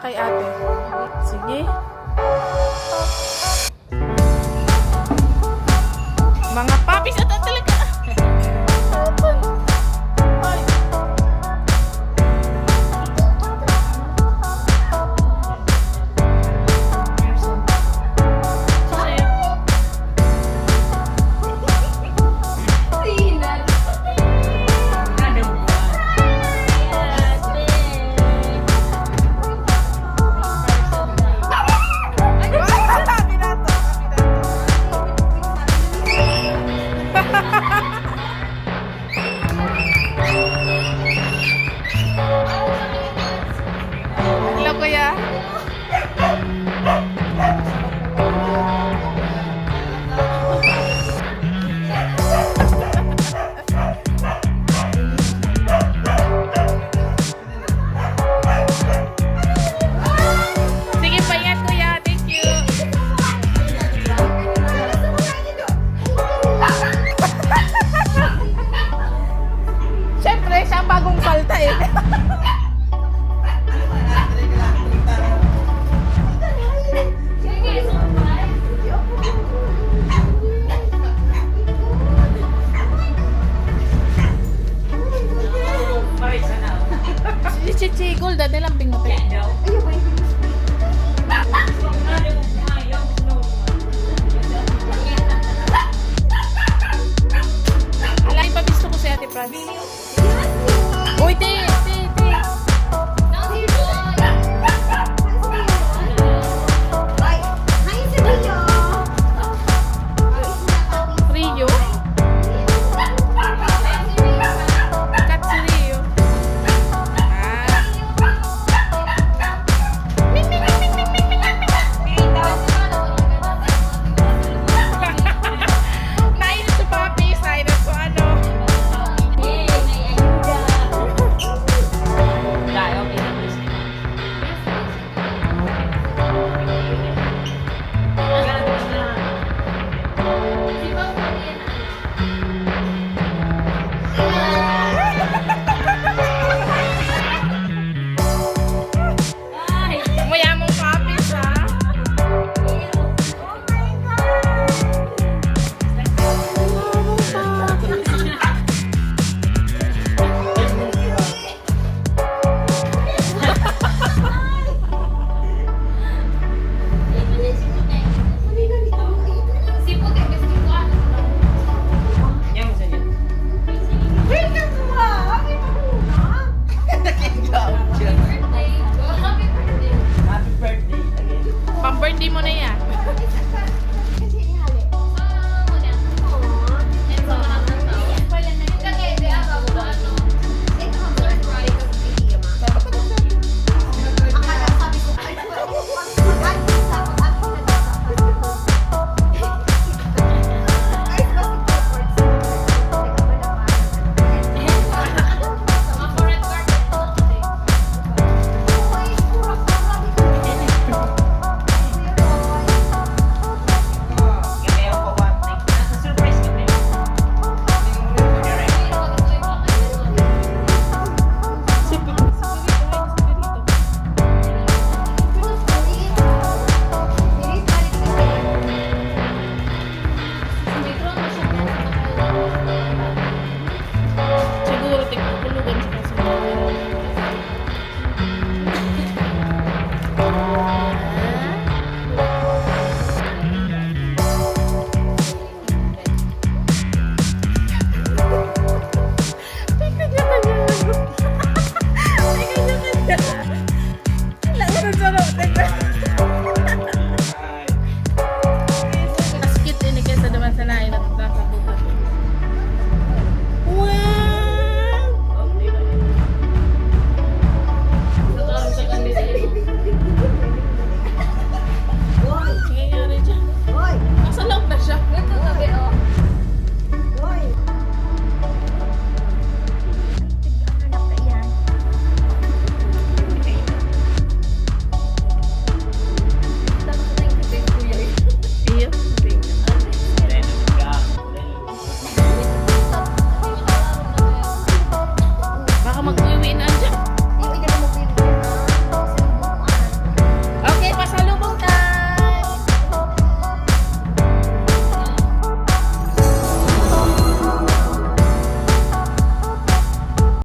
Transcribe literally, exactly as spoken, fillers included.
Kay ate. Sige. Mga papis, ito talaga. Ay. Hello, kuya. Sige, paingat, kuya. Thank you. Siyempre, siya ang bagong palta eh. Si Chichi Gold, dati lambing na tayo. Alay pa, gusto ko si Ate Franz. Uy, te, te, te. Rio? Kat si Rio. Ah. Nainis si Papi, nainis ko ano. Maya mong Papi, ha? Pang-birthday mo na yan.